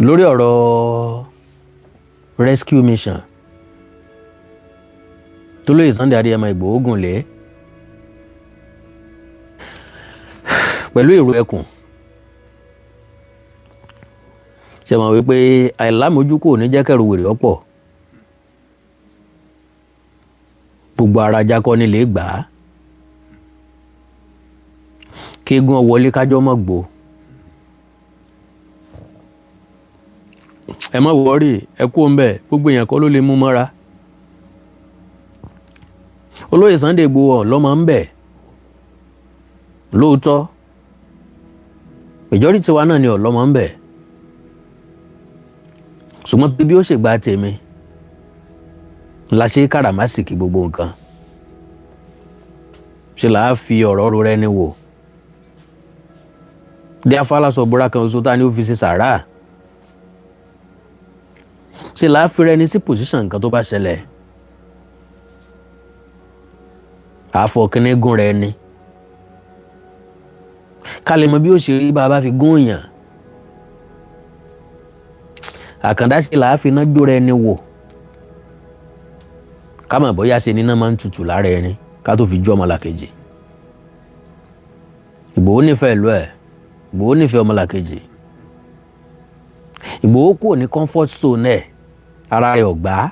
Lórí ọ̀rọ̀ rescue mission tó lóye Sunday Adéyẹmọ Ìgbòho gùn lé pẹ̀lú èrò ẹkùn, ṣe mọ̀ wípé àìlámójúkò ní jẹ́ kẹrù wèrè ọ̀pọ̀, gbogbo ara jákọ́ nílé gbà á, kéegun wọlé kájọ́ mọ̀ gbó. Ẹ má wọ́rì, ẹ kú ń bẹ̀, gbogbo èèyàn kọ́ ló lè mú mọ́ra. Olóyè Sunday Igboho lọ́mọ ń bẹ̀ lóòótọ́, majority wa náà ni ọ̀lọ́mọ ń bẹ̀, ṣùgbọ́n bí ó ṣègbà tèmi la ṣe káràmásìkì gbogbo nǹkan ṣe là á fi ọ̀rọ̀ ro rẹni wò. Dé afálásọ búra kan oṣù tá a ní ó fi ṣe sàrà, ṣe là á fi rẹni sí pòsíṣàn nǹkan tó bá ṣẹlẹ̀, àfọkínní gún rẹ ni ká lè mọ bí ó ṣe rí bá a bá fi gún èèyàn. Àkàndá ṣe là á fi iná jó rẹ ni wò, ká mọ̀ bóyá ṣe níná máa ń tutù lára ẹni ká tó fi jó ọmọlàkejì. Ìgbòho nífẹ̀ẹ́ ìlú ẹ̀, Ìgbòho nífẹ̀ẹ́ ọmọlàkejì. Ìgbòho kúrò ní comfort zone ẹ̀, ara rẹ̀ ọ̀gbá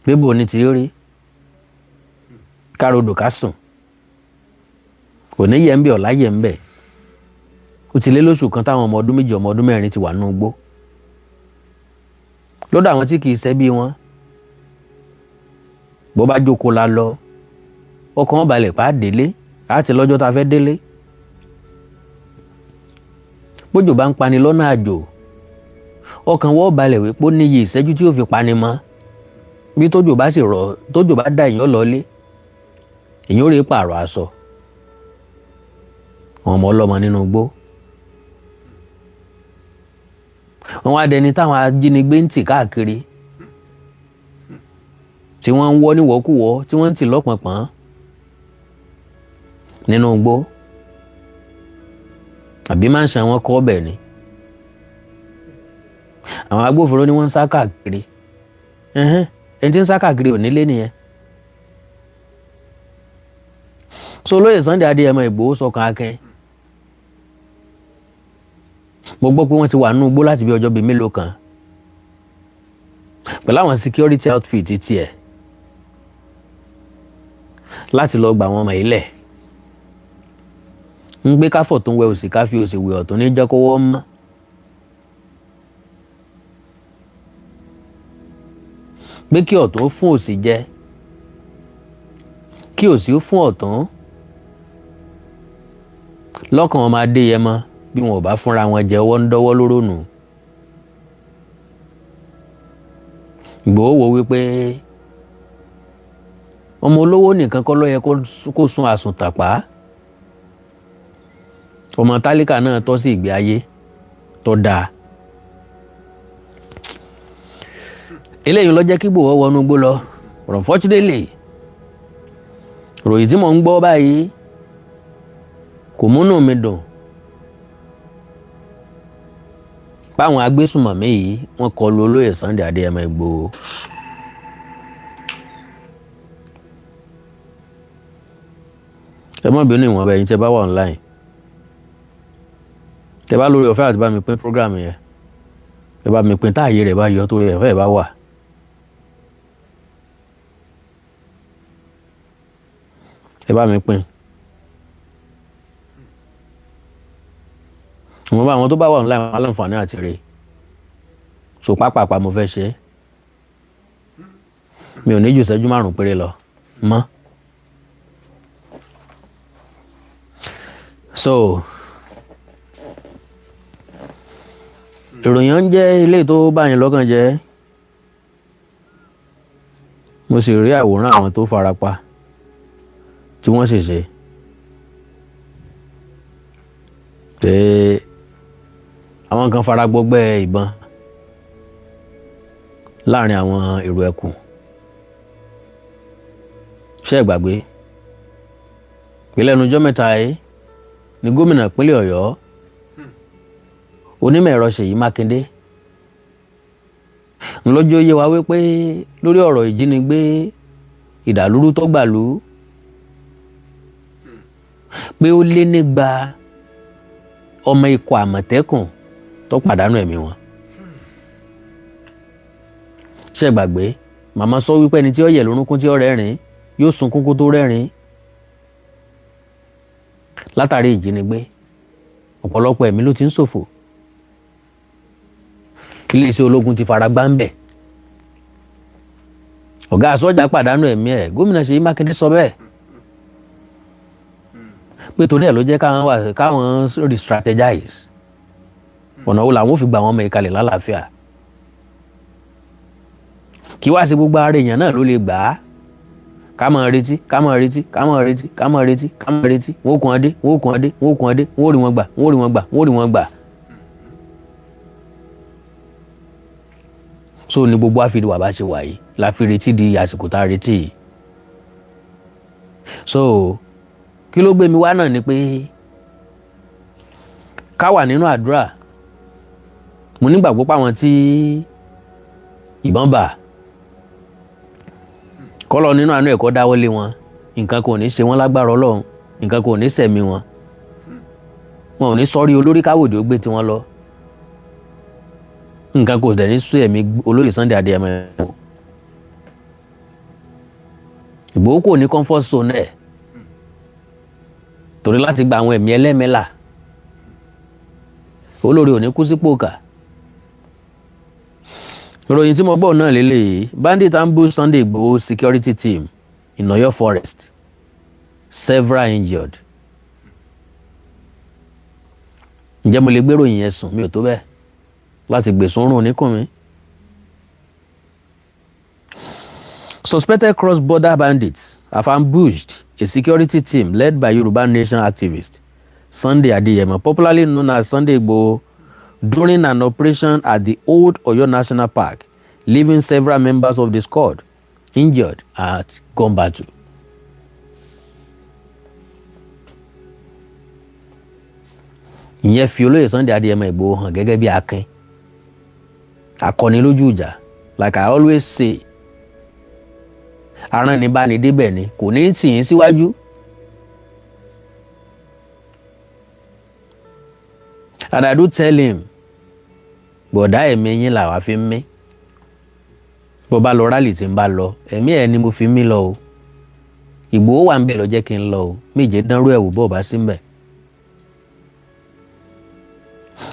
bíbò ní ti rí károdò ká sùn, kò ní yẹ ń bẹ, ọ̀la yẹ ń bẹ. Ó ti lé lóṣù kan táwọn ọmọ ọdún 2, ọmọ ọdún 4 ti wà nínú igbó lọ́dọ̀ àwọn tí kì í ṣẹbí wọn. Bó bá jókòó la lọ, ọkàn wọn balẹ̀ pa á délé àti lọ́jọ́ tá a fẹ́ délé. Bójò bá ń pani lọ́nà àjò, ọkàn wọn balẹ̀ wípé ó níye ìṣẹ́jú tí yóò fi pani mọ́. Bí tójò bá sì rọ̀, tójò bá dá, èèyàn lọlé, èèyàn ó rí pààrọ̀ aṣọ. Àwọn ọmọ ọlọ́mọ nínú igbó, wọn wá dẹni táwọn ajínigbé ń tì káàkiri, tí wọ́n ń wọ́ níwọ̀kúwọ́, tí wọ́n ń tì lọ́pọ̀npọ̀n nínú igbó, àbí máa ń ṣan wọn kọ́ ọbẹ̀ ni. Àwọn agbófinró ni wọ́n ń sá káàkiri. Ẹni tí ń sá káàkiri ò nílé nìyẹn. So olóyè Sunday Adéyẹmọ Ìgbòho sọkàn akin. Mo gbọ́ pé wọ́n ti wà nínú igbó láti bí ọjọ́ bíi mélòó kan pẹ̀lú àwọn security outfit tiẹ̀ láti lọ gba àwọn ọmọ ilẹ̀ ń gbé káfọ̀ tó ń wẹ òsì, káfí òsì wẹ ọ̀tún ní jẹ́ kówọ́ mọ́. Pé kí ọ̀tún fún òsì jẹ, kí òsì ó fún ọ̀tún lọ́kàn ọmọ Adéyẹmọ, bí wọn ò bá fúnra wọn jẹ, ọwọ́ ń dọ́wọ́ lóró nù. Ìgbòho wo wípé ọmọ olówó nìkan kọ́ ló yẹ kó sun àsùntàpá, ọmọ tálíkà náà tọ́ sí ìgbé ayé tó dáa. Eléyìí ló jẹ́ kí Ìgbòho wọnú igbó lọ. Unfortunately, ròyìn tí mò ń gbọ́ báyìí kò múnú mi dùn báwọn agbésùmọ̀mí yìí wọ́n kọlu olóyè Sunday Adéyẹmọ Ìgbòho. Ẹ má bínú, ìwọ̀nba ẹ̀yin tẹ́ bá wà online, tẹ́ bá lórí ọ̀fẹ́ àti bá mi pín program yẹn, ẹ bá mi pín táàyè rẹ̀ bá yọ torí ẹ̀fẹ́ ẹ̀ bá wà. Ẹ bá mi pín. Ìwọ̀nba àwọn tó bá wà online wọn láǹfààní àti rè so pápápá mo fẹ́ ṣe é, mi ò ní ju ìṣẹ́jú 5 péré lọ mọ́. So ìròyìn ń jẹ́ ilé tó bá yín lọ́kàn jẹ́. Mo sì rí àwòrán àwọn tó farapa tí wọ́n sì ṣe pé àwọn kan fara gbọgbẹ́ ìbọn láàrin àwọn èrò ẹkùn. Ṣé ẹ gbàgbé pé lẹ́nu ọjọ́ mẹ́ta yìí ni gómìnà ìpínlẹ̀ Ọ̀yọ́ Onímọ̀ ẹ̀rọ Ṣèyí Mákindé ńlọ́jọ́ yé wa wípé lórí ọ̀rọ̀ ìjínigbé, ìdàlúrú tó gbàlú, pé ó lé nígba ọmọ ikọ̀ Àmọ̀tẹ́kùn tó pàdánù ẹ̀mí wọn. Ṣé gbàgbé, màmá sọ wípé ẹni tí ó yẹ lórúnkún tí ó rẹ́rìn yóò sunkún kó tó rẹ́rìn. Látàrí ìjínigbé, ọ̀pọ̀lọpọ̀ ẹ̀mí ló ti ń ṣòfò. Iléeṣẹ́ ológun ti fara gbá ń bẹ̀, ọ̀gá sọ́jà pàdánù ẹ̀mí ẹ̀. Gómìnà Ṣèyí Mákindé sọ bẹ́ẹ̀ pé torí ẹ̀ ló jẹ́ káwọn wà, káwọn re-strategize ọ̀nà wo làwọn ò fi gba àwọn ọmọ ìkalẹ̀ lálàáfíà. Kí wá sí gbogbo ara èèyàn náà ló lè gbà á. Ká máa retí, ká máa retí, ká máa retí, ká máa retí, ká máa retí, wọ́n ó kàn án dé, wọ́n ó kàn án dé, wọ́n ó kàn án dé, wọ́n ó rí wọn gbà, wọ́n ó rí wọn gbà, wọ́n ó rí wọn gbà. So ní gbogbo àfihàn wà bá ṣe wà yìí la fi retí di àsìkò tá a retí yìí. So kí ló gbé mi wá náà ni pé ká wà nínú àdúrà. Mo nígbàgbọ́ pé àwọn tí ìbọn bà kọ́lọ̀ nínú àánú ẹ̀kọ́ dáwọ́lé wọn, nǹkan kò ní ṣe wọ́n lágbára Ọlọ́run, nǹkan kò ní sẹ̀mí wọn, wọn ò ní sọ́rí olórí káwòdì ó gbé tiwọn lọ, nǹkan kò dẹ̀ ní sún ẹ̀mí olóyè Sunday Adéyẹmọ. Ìgbòho kò ní comfort zone ẹ̀ torí láti gba àwọn ẹ̀mí ẹlẹ́mẹ́là. Olórí ò ní kú sípò kà. Ìròyìn tí mo gbọ́ náà lélẹ́yìí: bandit ambush Sunday Igboho security team in Oyo forest, several injured. Ǹjẹ́ mo lè gbéròyìn yẹn sùn? Mi ò tó bẹ́ẹ̀ láti gbèsùn rùn oníkùn mi. Suspected cross-border bandits have ambushed a security team led by Yoruba Nation activist Sunday Adeyemo, popularly known as Sunday Igboho, during an operation at the Old Oyo National Park, leaving several members of the squad injured at gun battle. Ìyẹn fi olóyè Sunday Adéyẹmọ Ìgbòho hàn gẹ́gẹ́ bí akin akọni lójú ìjà. Like I always say, aránibánidébẹ̀ ni kò ní tì yín síwájú. And I do tell him, bọ̀dá, ẹ̀mí yín làwa fi ń mí. Bó bá lọ rally tí ń bá lọ, ẹ̀mí ẹ̀ ni mo fi mí lọ o. Ìgbòho wà ń bẹ̀ lọ jẹ́ kí n lọ o. Méje dánrú ẹ̀wò bọ́ọ̀ bá sí ń bẹ̀.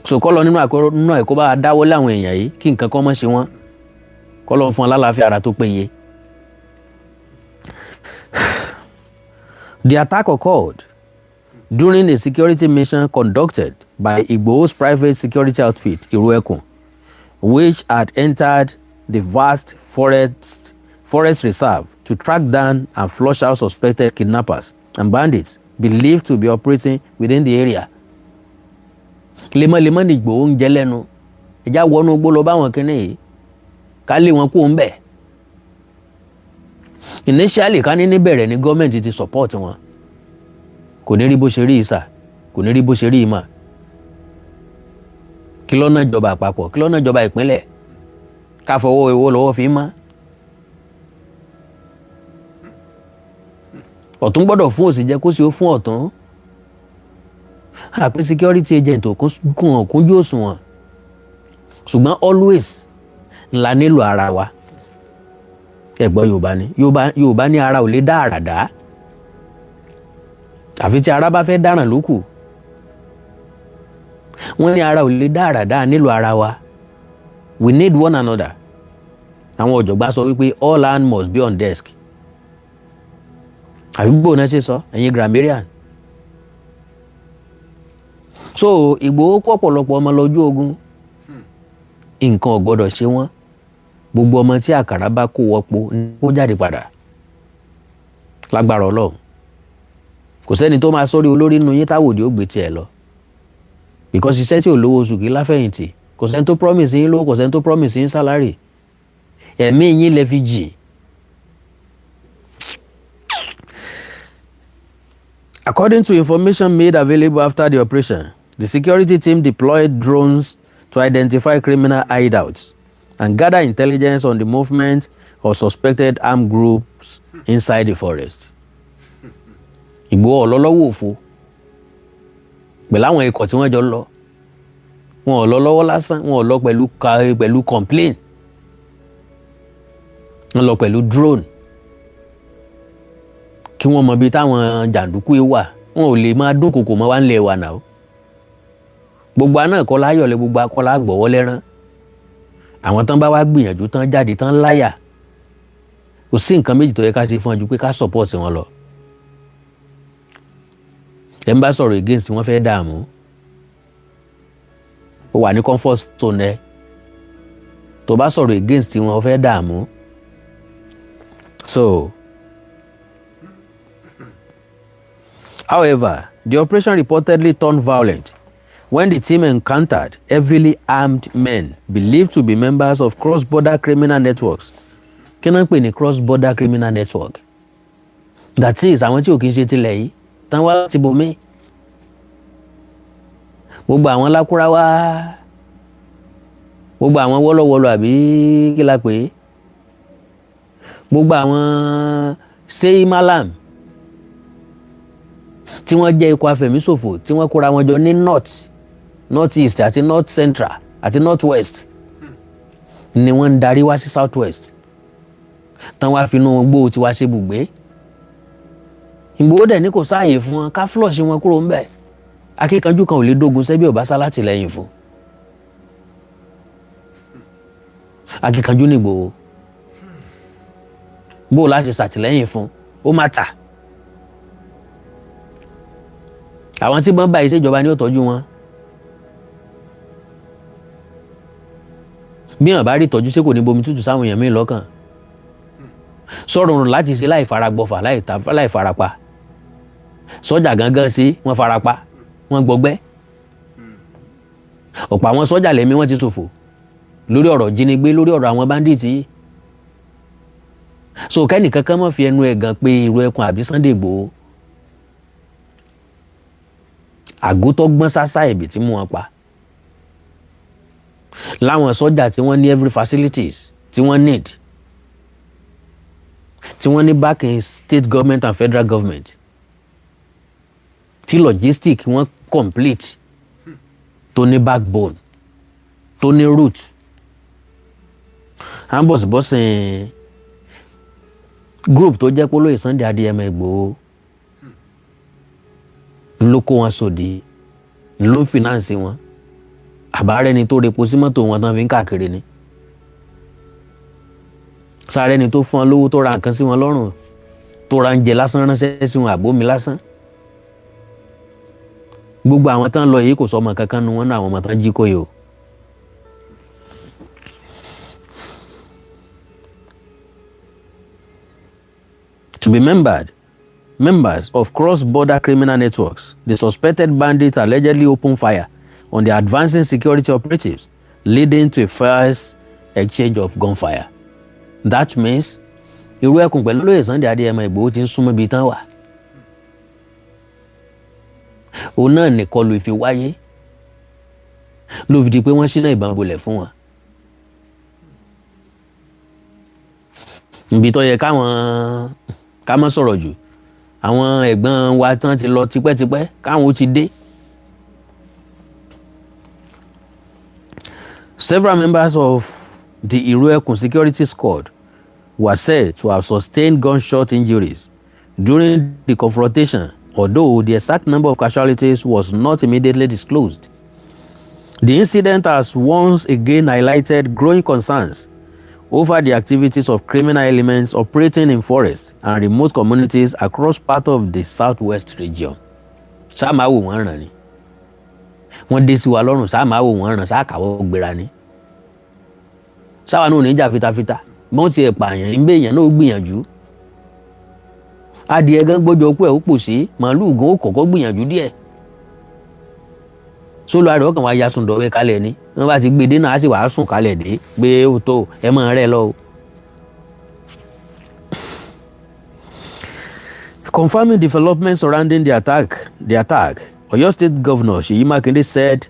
So kọ́ lọ nínú ẹ̀kọ́ bá dáwọ́ láwọn èèyàn yìí kí nǹkan kan mọ́ ṣe wọ́n, kọ́ lọ fún wọn lálàáfíà ara tó péye. The attack occurred during a security mission conducted by Igboho's private security outfit, Iruekun, which had entered the vast forest reserve to track down and flush out suspected kidnappers and bandits believed to be operating within the area. Lemọ́lemọ́ ni Ìgbòho ń jẹ lẹ́nu ẹ̀já wọnú igbó lọ báwọn kínní yìí, ká lé wọn kó ń bẹ̀. Initially, ká ní níbẹ̀rẹ̀ ní gọ́ọ̀mẹ̀ntì ti support wọn, kò ní rí bó ṣe rí ìsà, kò ní rí bó ṣe rí ìmọ̀. Kí lọ́nà ìjọba àpapọ̀, kí lọ́nà ìjọba ìpínlẹ̀, ká fọwọ́ ìwọ lọ́wọ́ fi mọ́. Ọ̀tún gbọ́dọ̀ fún òsì jẹ́ kó sì ó fún ọ̀tún. Àpé security agent ò kún kúnjú òṣùwọ̀n, ṣùgbọ́n always ńlá nílò ara wa. Ẹ̀gbọ́n Yorùbá ni Yorùbá ní ara ò lè dá àrà dá, àfi tí ara bá fẹ́ dáràn lókù. Wọ́n ní ara ò lè dá àrà dá, nílò ara wa. We need one another. Àwọn ọ̀jọ̀gbọ́n sọ wípé all hand must be on desk, àbí gbogbo náà ṣe sọ, ẹ̀yin grammarian. So Ìgbòho kó ọ̀pọ̀lọpọ̀ ọmọ lọ́jọ́ ogun, nǹkan ò gbọ́dọ̀ ṣe wọ́n. Gbogbo ọmọ tí àkàrà bá kó wọ́pọ̀ kó jáde padà lágbára Ọlọ́run. Kò sẹ́ni tó máa sórí olórí nínú yín táwòdì ó gbé tiẹ̀ lọ, because iṣẹ́ tí ò lówó oṣù kì í láfẹ̀yìntì. Kò sẹ́ni tó promise yín lówó, kò sẹ́ni tó promise yín salary. Ẹ̀mí yín lẹ fi jì. According to information made available after the operation, the security team deployed drones to identify criminal hideouts and gather intelligence on the movement of suspected armed groups inside the forest. Ìgbòho ọ̀lọ́lọ́wọ́ òfo pẹ̀lú àwọn ikọ̀ tí wọ́n jọ lọ. Wọn ò lọ lọ́wọ́ lásán, wọn ò lọ pẹ̀lú complain, wọ́n lọ pẹ̀lú drone kí wọ́n mọ ibi táwọn jàǹdùkú yìí wà. Wọn ò lè máa dúnkòkò mọ́ wá ń lé wa náà. Gbogbo àná kọ́ láyọ̀lẹ̀, gbogbo akọ́lá gbọ̀wọ́ lẹ́rán. Àwọn tán bá wá gbìyànjú tán jáde tán láyà, kò sí nǹkan méjì tó yẹ ká ṣe fún ọ ju pé ká support wọn lọ. Ẹ ń bá sọ̀rọ̀ against wọn fẹ́ dààmú. Ó wà ní comfort zone ẹ, tó bá sọ̀rọ̀ against wọn, ó fẹ́ dààmú. So, however, the operation reportedly turned violent when the team encountered heavily armed men believed to be members of cross-border criminal networks. Kí náà ń pè ní cross-border criminal network? That is, àwọn tí ò kí ń ṣe tilẹ̀ yìí tán wá láti bomi, gbogbo àwọn lákúráwá, gbogbo àwọn wọ́lọ́wọ́lọ́, àbí kí la pè é, gbogbo àwọn sey malam tí wọ́n jẹ́ ikọ̀ afẹ̀míṣòfò tí wọ́n kóra wọn jọ ní north, north east àti north central àti north west ni wọ́n ń darí wá sí south west, tán wá finú gbó tiwa ṣe bùgbé. Ìgbòho dẹ̀ ní kò sáàyè fún wọn, ká flush wọn kúrò ńbẹ̀. Akíkanjú kan ò lè dógun sẹ́bí ọ̀bá sá látìlẹ́yìn fún akíkanjú ní Ìgbòho. Bó o láti ṣàtìlẹ́yìn fún, ó má tà. Àwọn tí wọ́n bá ìṣèjọba ní ó tọ́jú wọn. Bí wọn bá rí ìtọ́jú, ṣé kò ní bomi tútù sáwọn èèyàn míì lọ́kàn? Sọ̀rọ̀ rùn láti ṣe láì faragbọ́fà, láì farapa. Sọ́jà gangan sí wọ́n farapa, wọ́n gbọgbẹ́. Ọ̀pọ̀ àwọn sọ́jà lẹ́mí wọ́n ti ṣòfò lórí ọ̀rọ̀ jínigbé, lórí ọ̀rọ̀ àwọn bandits yìí. So kẹ́nìkan kan má fi ẹnu ẹ̀ gan pé irú ẹkùn àbí Sunday Igboho àgótọ́ gbọ́n sásá ẹ̀bì tí mú wọn pa láwọn sọ́jà tí wọ́n ní every facilities tí wọ́n need, tí wọ́n ní back in state government and federal government, tí logistic wọ́n complete, tó ní backbone, tó ní root, ambos bọ́sìn group tó jẹ́ pé olóyè Sunday Adéyẹmọ Ìgbòho ló kó wọn sòdí, ló ń finance wọn. Àbárẹ́ni tó repo sí mọ́tò wọn tán fi ń káàkiri ni, sáré ni tó fún wọn lówó, tó ra nǹkan sí wọn lọ́rùn, tó ra oúnjẹ lásán ránṣẹ́ sí wọn, àbómi lásán. Gbogbo àwọn tán lọ yìí, kò sọ ọmọ kankan nu wọn náà, àwọn ọmọ tán jí kó yìí o. To be members of cross-border criminal networks, the suspected bandits allegedly opened fire on the advancing security operatives, leading to a fierce exchange of gunfire. That means irú ẹkùn pẹ̀lú olóyè Sunday Adéyẹmọ Ìgbòho ti ń súnmọ́ ibi tán wà. Òun náà nìkọlù ìfi wáyé ló fi di pé wọ́n ṣínà ìbọn bolẹ̀ fún wọn. Ibi tó yẹ káwọn ká má sọ̀rọ̀ jù, àwọn ẹ̀gbọ́n wa tán ti lọ tipẹ́tipẹ́, káwọn ó ti dé. Several members of the Iru-Ekun security squad were said to have sustained gunshot injuries during the confrontation, although the exact number of casualties was not immediately disclosed. The incident has once again highlighted growing concerns over the activities of criminal elements operating in forests and remote communities across part of the southwest region. Sáà máa wò wọ́n ràn ni. Wọ́n dé sí wa lọ́rùn, sáà máa wò wọ́n ràn, sáà kàwọ́ gbéra ni. Sáwa náà ò ní jà fitafita. Bọ́n ti ẹ̀ pààyàn ń bẹ, èèyàn náà ó gbìyànjú. Adìẹ gan gbọ́jọ kú ẹ̀ ó pò sí, màálùú gan ó kọ́kọ́ gbìyànjú díẹ̀. Sólù àrẹ ọkàn wa ya sùn dọ̀wẹ́ kalẹ̀ ni. Wọ́n bá ti gbé dé náà, á sì wàá sùn kalẹ̀ dé pé ó tó ẹ máa rẹ̀ lọ o. Confirming developments surrounding the attack, Oyo State Governor Seyi Makinde said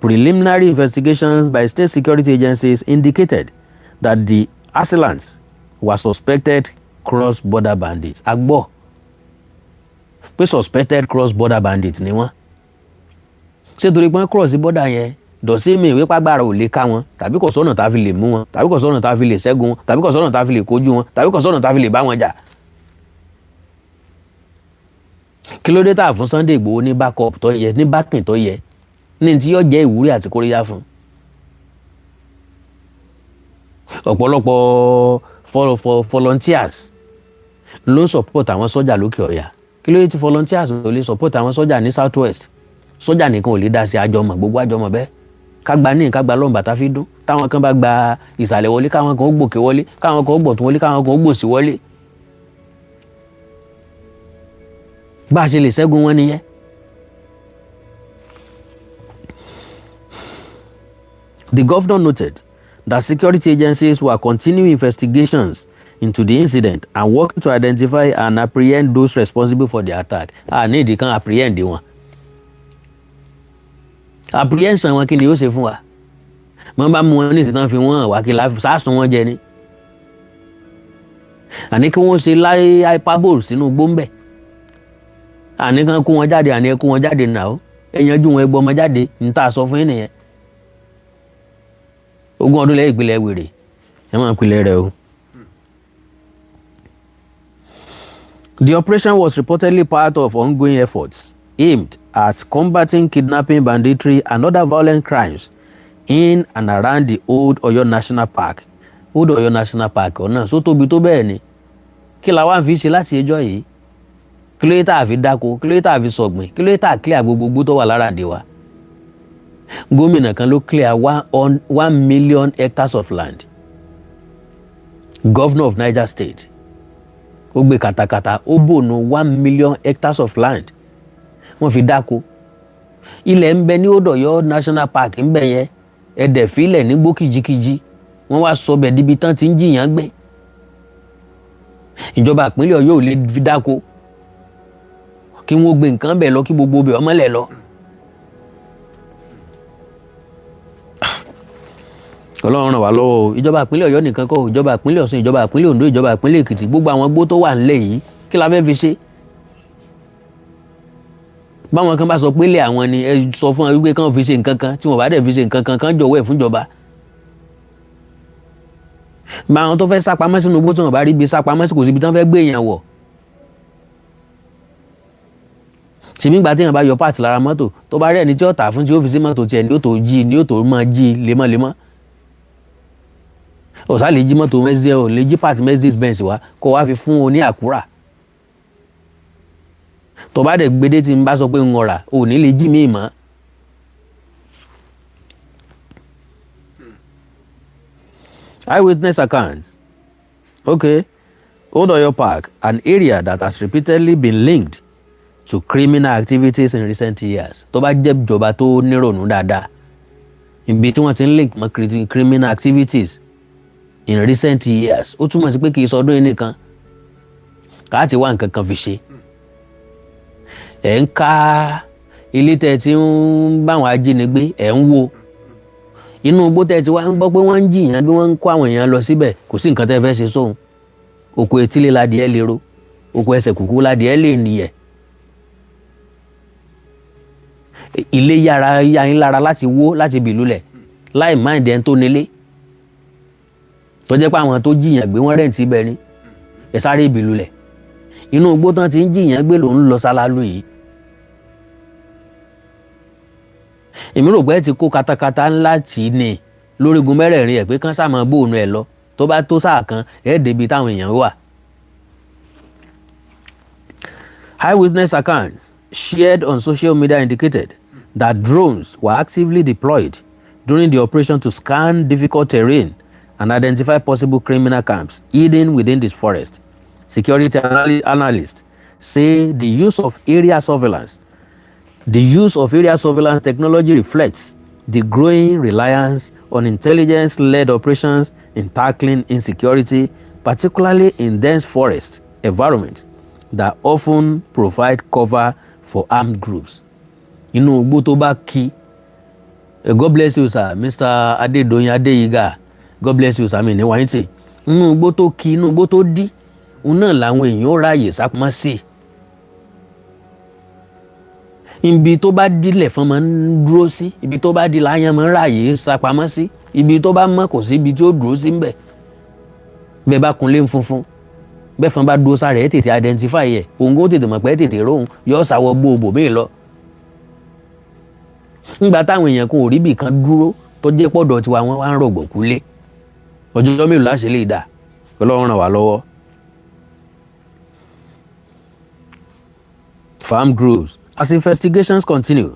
Preliminary investigations by state security agencies indicated that the assailants were suspected cross-border bandits. A gbọ́ pé suspected cross-border bandits ni wọ́n. Ṣé torí pé wọ́n cross border yẹn dọ̀sí mi ìwé pàgbára ò lè ká wọn, tàbí kò sọ́nà tá a fi lè mú wọn, tàbí kò sọ́nà tá a fi lè ṣẹ́gun wọn, tàbí kò sọ́nà tá a fi lè kojú wọn, tàbí kò sọ́nà tá a fi lè bá wọn jà? Kí ló dé tá a fún Sunday Igboho ní backup tó yẹ, ní backing tó yẹ, ní tí yóò jẹ́ ìwúrí àti kóríyá fún? Ọ̀pọ̀lọpọ̀ volunteers ló ń support àwọn sọ́jà lókè ọ̀yà. Kí ló dé tí volunteers ò lè support àwọn sọ́jà ní South West? Sọ́jà nìkan ò lè dá sí àjọmọ̀, gbogbo àjọmọ̀ bẹ́ẹ̀. Ká gba ní ká gba lọ́nba tá fi dún. Táwọn kan bá gba ìsàlẹ̀ wọlé, káwọn kan ó gbòkè wọlé, káwọn kan ó gbọ̀tún wọlé, káwọn kan ó gbòsì wọlé. Bá a ṣe lè ṣẹ́gun wọn nìyẹn. The governor noted that security agencies were continuing investigations into the incident and working to identify and apprehend those responsible for the attack. A ní ìdí kan apprehend wọn. Apprehension wọn, kí ni yóò ṣe fún wa? Wọ́n bá mú wọn ní ìsìn tán, fi wọ́n hàn wá, kí la sásùn wọn jẹ ni? Àní kí wọ́n ṣe láyé hyperbole sínú gbóńbẹ̀. Àní kan kó wọn jáde, àní ẹ kó wọn jáde nà ó. Ẹ yanjú wọn, ẹ gbọ́ ọmọ jáde, ní tá a sọ fún yín nìyẹn. 20 ọdún lẹ́yìn ìpìlẹ̀ wèrè, ẹ máa pilẹ̀ rẹ o. The operation was reportedly part of ongoing efforts aimed at combating kidnapping, banditry, and other violent crimes in and around the Old Oyo National Park. Old Oyo National Park ọ̀nà só tóbi tó bẹ́ẹ̀ ni? Kí la wá ń fi ṣe láti ẹjọ́ yìí? Kí ló yẹ tá a fi dáko? Kí ló yẹ tá a fi sọ̀gbìn? Kí ló yẹ tá a clear gbogbo tó wà lára àdé wa? Gómìnà kan ló clear 1 million hectares of land. Governor of Niger State, ó gbé katakata, ó bònú 1 million hectares of land, wọ́n fi dáko. Ilẹ̀ ń bẹ ní Old Ọ̀yọ́ National Park ń bẹ yẹn, ẹ̀dẹ̀ fílẹ̀ ní gbó kìjikìji, wọ́n wá sọ bẹ̀ díbi tán ti ń jìyàn gbé. Ìjọba ìpínlẹ̀ Ọ̀yọ́ ò lè fi dáko, kí wọ́n gbé nǹkan bẹ̀ lọ, kí gbogbo bẹ̀ ọmọlẹ̀ lọ. Ọlọ́run ràn wá lọ́wọ́ o. Ìjọba ìpínlẹ̀ Ọ̀yọ́ nìkan kọ́, ìjọba ìpínlẹ̀ Ọ̀ṣun, ìjọba ìpínlẹ̀ Oǹdó, ìjọba ìpínlẹ̀ Èkìtì, gbogbo àwọn gbó tó wà nílẹ̀ yìí, kí la fẹ́ fi ṣe? Báwọn kan bá sọ pé ilé àwọn ni, ẹ sọ fún wọn wípé kán fi ṣe nǹkan kan. Tí wọn bá dẹ̀ fi ṣe nǹkan kan, kán jọ̀wọ́ ẹ̀ fúnjọba. Báwọn tó fẹ́ sápamọ́ sínú igbó, tí wọn bá rí ibi sápamọ́ sí, kò síbi tí wọ́n fẹ́ gbé èèyàn wọ̀. Tìmí gba téèyàn bá yọ páàtì lára mọ́tò, tó bá rí ẹni tí ó tà fún, tí ó fi sí mọ́tò tiẹ̀, ni ó tó jí, ni ó tó máa jí lemọ́lemọ́. Ọ̀sá lè jí mọ́tò Mercedes, ò lè jí páàtì Mercedes Benz wá kó wá fi fún oní àkúrà. Tó bá dẹ̀ gbédé tí n bá sọ pé ń ọ̀rà, ò ní lè jí míì mọ́. Eyewitness accounts. Okay. Old Oyo Park, an area that has repeatedly been linked to criminal activities in recent years. Tó bá jẹ́ ìjọba tó nírònú dáadáa, ibi tí wọ́n ti ń link mọ́ criminal activities in recent years, ó túmọ̀ sí pé kì í sọdún yìí nìkan. Káàtì wá nǹkan kan fi ṣe. Ẹ̀ ń ká ilé tẹ́ ẹ ti ń báwọn ajínigbé, ẹ̀ ń wo inú igbó tẹ́ ẹ ti wá ń gbọ́ pé wọ́n ń jìyàn, bí wọ́n ń kó àwọn èèyàn lọ síbẹ̀. Kò sí nǹkan tẹ́ ẹ fẹ́ ṣe sóhun. Oko etílé ládìẹ lè ro, oko ẹsẹ̀ kúkú ládìẹ lè nìyẹ. Ilé yára yá yín lára láti wó, láti bìlú lẹ̀, láì má ìdẹ́n tó nílé tó jẹ́ pé àwọn tó jìyàn gbé, wọ́n rent ibẹ̀ ni. Ẹ sáré ìbìlú lẹ̀. Inú igbó tán ti ń jìyàn gbé ló ń lọ sálálù yìí. Èmi rò pé ẹ ti kó katakata ńlá tì í ní lórígun mẹ́rẹ̀ẹ̀rin ẹ̀ pé kán sáà máa bóònù ẹ̀ lọ. Tó bá tó sáà kan, ẹ̀ débi táwọn èèyàn wà. Eyewitness accounts shared on social media indicated that drones were actively deployed during the operation to scan difficult terrain and identify possible criminal camps hidden within the forest. Security analysts say the use of area surveillance technology reflects the growing reliance on intelligence-led operations in tackling insecurity, particularly in dense forest environments that often provide cover for armed groups. Inú igbó tó bá kí God bless you, sir. Mr. Adédọ̀yìn Adéyígà, God bless you, sir. Mi ní wáyé tì inú igbó tó ki, inú igbó tó dí, òun náà làwọn èèyàn ó ráàyè sápamọ́ sí. Ibi tó bá dílẹ̀ fún máa ń dúró sí, ibi tó bá di láyán máa ń ráàyè sápamọ́ sí. Ibi tó bá mọ́, kò sí ibi tí ó dúró sí ńbẹ̀. Bẹ́ẹ̀ bá kunlé ń funfun bẹ́ẹ̀, fún bá dúró sára ẹ̀, tètè identify ẹ̀, òun kó tètè mọ̀ pé tètè róhun yọ sáwọ́ gbóòbò míì lọ. Ńgbà táwọn èèyàn kan ò rí ibì kan dúró tó jẹ́ pọ̀dọ̀ tiwa, wọn wá ń rọ̀gbọ̀kú lé. Ọjọ́ mélòó láṣẹ lè dà? Ọlọ́run ràn wá lọ́wọ́. Farm groups. As investigations continue,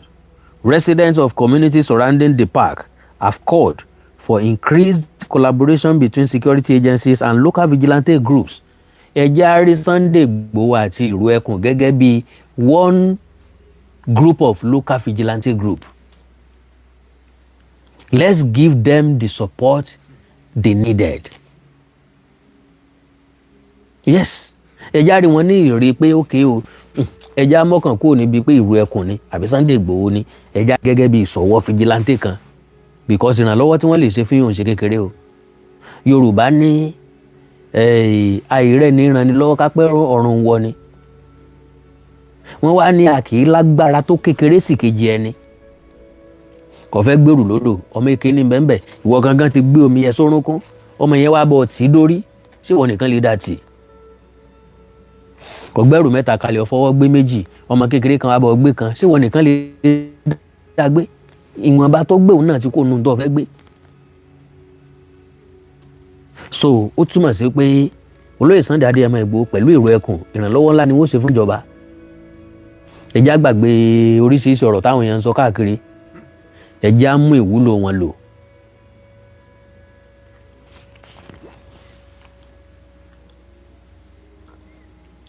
residents of communities surrounding the park have called for increased collaboration between security agencies and local vigilante groups. Ẹ jẹ́ á rí Sunday Igboho àti Ìrù Ẹkùn gẹ́gẹ́ bí one group of local vigilante group. Let's give them the support they needed. Yes, ẹ jẹ́ á rí wọn ní ìrírí pé ókè o, ẹ jẹ́ á mọ́kàn kúrò níbi pé Ìrù Ẹkùn ni àbí Sunday Igboho ni. Ẹ jẹ́ á gẹ́gẹ́ bí ìsọ̀wọ́ vigilante kan, because ìrànlọ́wọ́ tí wọ́n lè ṣe fún yòó ń ṣe kékeré o. Yorùbá ní àìrẹ́ ní ìrànlọ́wọ́ kápẹ́ ọ̀run wọ ni. Wọ́n wá ní a kì í lágbára tó kékeré sì kejì ẹni. Kò fẹ́ gbèrú lódò, ọmọ èké ní bẹ́ẹ̀, ìwọ gangan ti gbé omi yẹn sórúnkún, ọmọ yẹn wá bọ̀ tì í dórí. Ṣé ìwọ nìkan lè dà tì? Kò gbẹ́rù mẹ́ta kalẹ̀, ọ̀fọwọ́ gbé méjì, ọmọ kékeré kan wá bọ̀ gbé kan. Ṣé ìwọ nìkan lè dá gbé? Ìwọ̀nba tó gbé òun náà ti kó nu tó fẹ́ gbé. So ó túmọ̀ sí pé olóyè Sunday Adéyẹmọ Ìgbòho pẹ̀lú Ìrù Ẹkùn, ìrànlọ́wọ́ ńlá ni wọ́n ṣe fún ìjọba. Ẹ jẹ́ á gbàgbé oríṣiríṣi ọ̀rọ̀ táwọn èèyàn ń sọ káàkiri. Ẹ jẹ́ á mú ìwúlò wọn lò.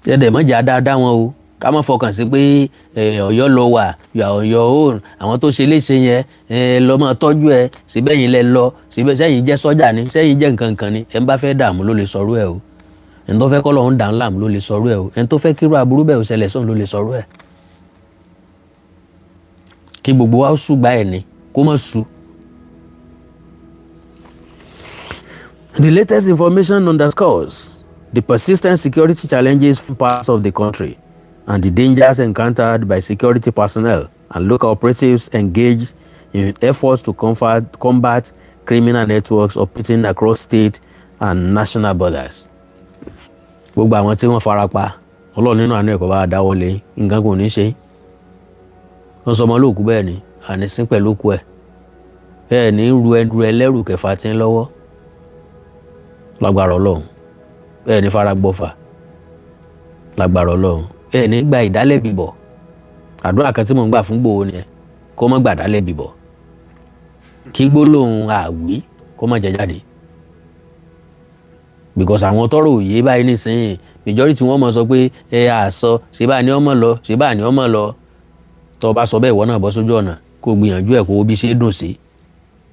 Ẹ dẹ̀ mọ̀jà dáadáa wọn o. Ká má fọkàn sí pé Ọ̀yọ́ lọ wà, you are on your own. Àwọn tó ṣe léṣe yẹn, ẹ lọ máa tọ́jú ẹ síbẹ̀ yín lẹ lọ síbẹ̀. Sẹ́yìn jẹ́ sọ́jà ni, sẹ́yìn jẹ́ nǹkan kan ni. Ẹ ń bá fẹ́ dààmú ló lè sọ̀rọ̀ ẹ o. Ẹni tó fẹ́ kọ́ lọ́hún dàn láàmú ló lè sọ̀rọ̀ ẹ o. Ẹni tó fẹ́ kírú aburú bẹ́ẹ̀ ò ṣẹlẹ̀ sóun ló lè sọ̀rọ̀ ẹ. Kí gbogbo wa ṣùgbà ẹ̀ ní kó má su. The latest information underscores the persistent security challenges in parts of the country and the dangers encountered by security personnel and local operatives engaged in efforts to combat criminal networks operating across state and national borders. Gbogbo àwọn tí wọ́n fara pa, Ọlọ́run nínú àánú ẹ̀kọ́ bá dáwọ́ lé, nǹkan kò ní ṣe. Wọ́n sọ ọmọ olóòkú bẹ́ẹ̀ ni àní sín pẹ̀lú òkú ẹ̀ bẹ́ẹ̀ ní ru ẹrù ẹlẹ́rù kẹfà tí ń lọ́wọ́ lágbára Ọlọ́run. Bẹ́ẹ̀ ní fara gbọ́fà lágbára Ọlọ́run. Bẹ́ẹ̀ ní gba ìdálẹ́bi bọ̀. Àdúrà kan tí mò ń gbà fún Ìgbòho ni ẹ kó má gbà dálẹ́bi bọ̀, kí gbólóhùn àwí kó má jẹ jáde, because àwọn tọrọ òye báyìí nísìnyí, majority wọn mọ sọ pé ẹ àsọ ṣe báà ní ọmọ lọ, ṣe báà ní ọmọ lọ. Tó o bá sọ bẹ́ẹ̀, ìwọ náà bọ́ sójú ọ̀nà, kó o gbìyànjú ẹ̀, kó o bí ṣe dùn sí,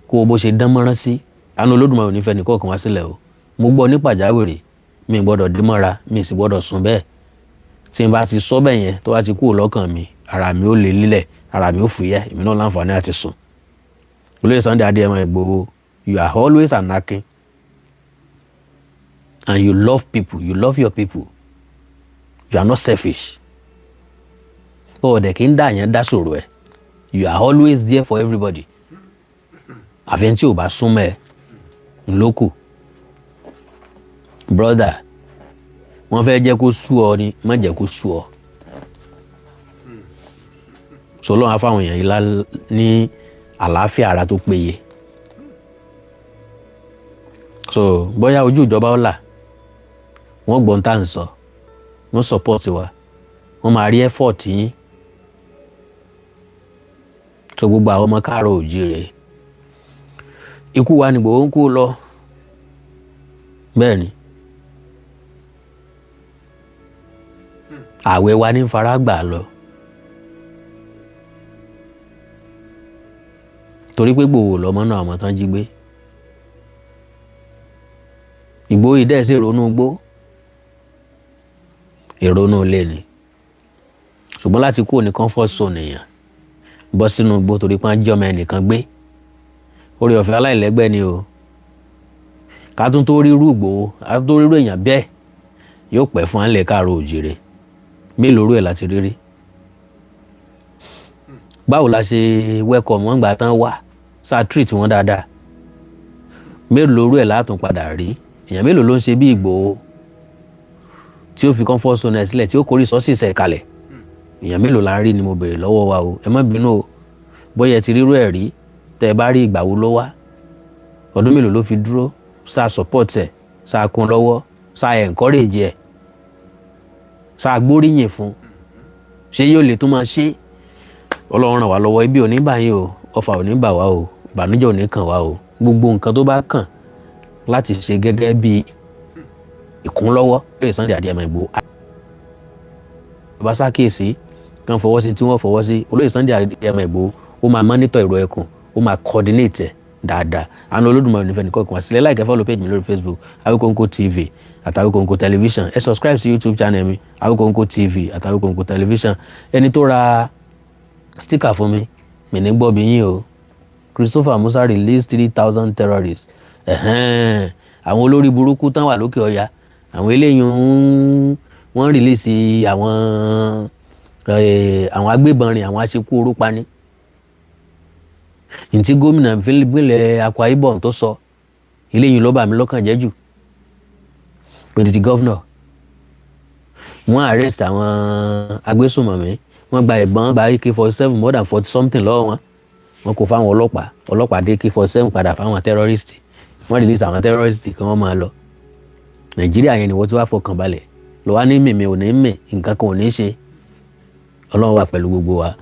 kó o bó ṣe dán mọ́rán sí. Àánú Olódùmarè ò ní fẹ́ nìkọ̀ọ̀kan wá sílẹ̀ o. Mo gbọ́ ní pàjáwìrì, mi gbọ́dọ̀ dé mọ́ra, mi sì gbọ́dọ̀ sùn bẹ́ẹ̀. Tí n bá ti sọ bẹ́ẹ̀ yẹn, tó bá ti kúrò lọ́kàn mi, ara mi ó lè lílẹ̀, ara mi ó fúyẹ́, èmi náà láǹfààní àti sùn. Olóyè Sunday Adéyẹmọ Ìgbòho, you are always an akin and you love people, you love your people, you are not selfish. Ó dẹ̀ kí ń dà yẹn dá sọ̀rọ̀ ẹ̀. You are always there for everybody. Àfi tí ò bá súnmọ́ ẹ ńlókù. Brother, wọ́n fẹ́ jẹ́ kó sú ọ ni, má jẹ́ kó sú ọ. Sọlọ́run á fáwọn èèyàn yìí ní àlàáfíà ara tó péye. So bóyá ojú ìjọba ọ̀la wọ́n gbọ́n tá à ń sọ, wọ́n support wa, wọ́n máa rí effort yín. So gbogbo àwọn ọmọ káàárọ̀ òjíire, ikú wa ni Ìgbòho ń kú lọ. Bẹ́ẹ̀ ni ààwẹ̀ wa ní fara gbà lọ, torí pé Ìgbòho lọmọ náà, àwọn tán jí gbé. Ìgbòho yìí dẹ̀ sí ìrònú gbó, ìrònú ilé ni, ṣùgbọ́n láti kúrò ní comfort zone èèyàn, bọ́ sínú igbó torí pé wọ́n jí ọmọ ẹnìkan gbé. Oore ọ̀fẹ́ aláìlẹ́gbẹ́ ni o. Ká tún tó rírú Ìgbòho, ká tún tó rírú èèyàn bẹ́ẹ̀, yóò pẹ́ fún ànlẹ̀ káàró òjìrè. Mélòó rú ẹ̀ láti rírí? Báwo la ṣe welcome wọn gbà tán wá sá, treat wọn dáadáa? Mélòó rú ẹ̀ látún padà rí? Èèyàn mélòó ló ń ṣe bí Ìgbòho tí ó fi comfort zone ẹ̀ sílẹ̀, tí ó kó resources ẹ̀ kalẹ̀? Èèyàn mélòó la ń rí ni mo béèrè lọ́wọ́ wa o. Ẹ má bínú o. Bóyá ẹ ti rírú ẹ̀ rí, tẹ́ ẹ bá rí, ìgbà wo ló wá? Ọdún mélòó ló fi dúró? Sá support ẹ̀, sá kún lọ́wọ́, sá encourage ẹ̀, sá gbóríyìn fún? Ṣé yóò lè tún máa ṣe? Ọlọ́run ràn wá lọ́wọ́. Ibi ò ní bà yín o, ọfà ò ní bà wá o, ìbànújẹ́ ò ní kàn wá o. Gbogbo nǹkan tó bá kàn láti ṣe gẹ́gẹ́ bí ìkúnlọ́wọ́ lórí Sunday Adéyẹmọ Ìgbòho, bá ṣàkíyèsí kan fọwọ́ sí tí wọ́n fọwọ́ sí. Olóyè Sunday Adéyẹmọ Ìgbòho, ó máa monitor ìrọ̀ ẹkùn, ó máa coordinate ẹ̀ dáadáa. Àánú Olódùmarè nífẹ̀ẹ́ nìkan kan wá sílẹ̀. Like, follow page mi lórí Facebook, Awikonko TV àti Awikonko Television. Ẹ subscribe sí YouTube channel mi, Awikonko TV àti Awikonko Television. Ẹni tó ra sticker fún mi, mi ní gbọ́ bí yín o. Christopher Musa released 3,000 terrorists. Ẹ̀hẹ́n, àwọn olórí burúkú tán wà lókè ọya, àwọn eléyìí wọ́n release àwọn agbébọn rìn, àwọn aṣekú oró pani. Ntí gómìnà ìpínlẹ̀ Akwa Ibom tó sọ eléyìí ló bà mí lọ́kàn jẹ́ jù. Pé governor wọ́n arrest àwọn agbésùnmọ̀mí, wọ́n gba ìbọn, gba AK-47, more than 40 something lọ́wọ́ wọn, wọ́n kó fáwọn ọlọ́pàá. Ọlọ́pàá dé AK-47 padà fáwọn terrorist. Wọ́n release àwọn terrorist kí wọ́n máa lọ. Nàìjíríà yẹn ni wọ́n ti wá fọkàn balẹ̀ lọ́wọ́ ní mímí ò ní mì, nǹkan kan ò ní ṣe. Ọlọ́run wà pẹ̀lú gbogbo wa.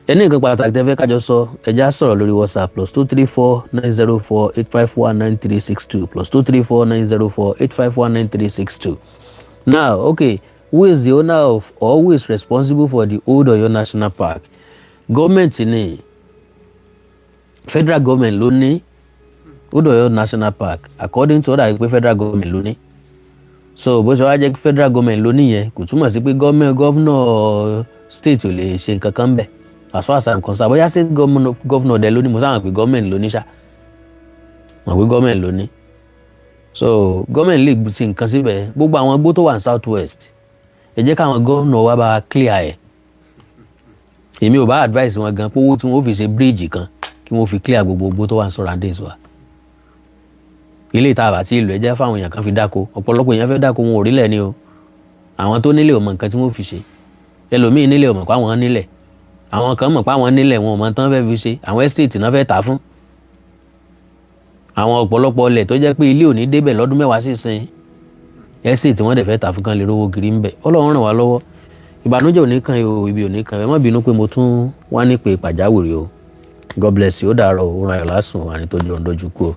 Ẹni nǹkan pàtàkì tẹ́ fẹ́ kájọ sọ, ẹ já sọ̀rọ̀ lórí WhatsApp, +2349048519362, +2349048519362. Now, okay, who is the owner of or who is responsible for the Old Oyo National Park? Gọ́ọ̀mẹ̀ntì ni. Federal government ló ní Old Oyo National Park. According to other pé federal government ló ní. So bó ṣe wá jẹ́ federal government ló níyẹn, kò túmọ̀ sí pé gọ́ọ̀mẹ̀ governor state ò lè ṣe nǹkan kan bẹ̀. As far as I'm concerned, bóyá state governor dẹ̀ ló ní, mo sábà pé government ló ní ṣá, mọ̀ pé government ló ní. So government lè ṣe nǹkan síbẹ̀. Gbogbo àwọn igbó tó wà ní South West, ẹ jẹ́ káwọn governor wa bá clear ẹ̀. Èmi ò bá advice wọn gan pé owó tí wọ́n fi ṣe bíríìjì kan, kí wọ́n fi clear gbogbo igbó tó wà ní surroundings wa. Ilé ìta àbàtì ìlú, ẹ jẹ́ fáwọn èèyàn kan fi dáko. Ọ̀pọ̀lọpọ̀ èèyàn fẹ́ dáko, wọn ò rílẹ̀ ni o. Àwọn tó nílé ò mọ nǹkan tí wọ́n fi ṣe. Ẹlòmíín nílé ò mọ̀ pé àwọn nílẹ̀. Àwọn kan mọ̀ pé àwọn nílẹ̀, wọn ò mọ tán fẹ́ fi ṣe. Àwọn estate náà fẹ́ tà fún àwọn ọ̀pọ̀lọpọ̀ ilẹ̀ tó jẹ́ pé ilé ò ní débẹ̀ lọ́dún 10 sí ìsìn. Estate wọ́n dẹ̀ fẹ́ tà fún kan lè rówó kiri ń bẹ̀. Ọlọ́run ràn wá lọ́wọ́. Ìbànújẹ́ ò ní kàn yín o, ibi ò ní kàn. Ẹ má bínú pé mo tún wá ní pé pàjáwìrì o. God bless you. Ó dàárọ̀ o, ràn yọ̀ lásùn àní tó jọ ń dojú kú o.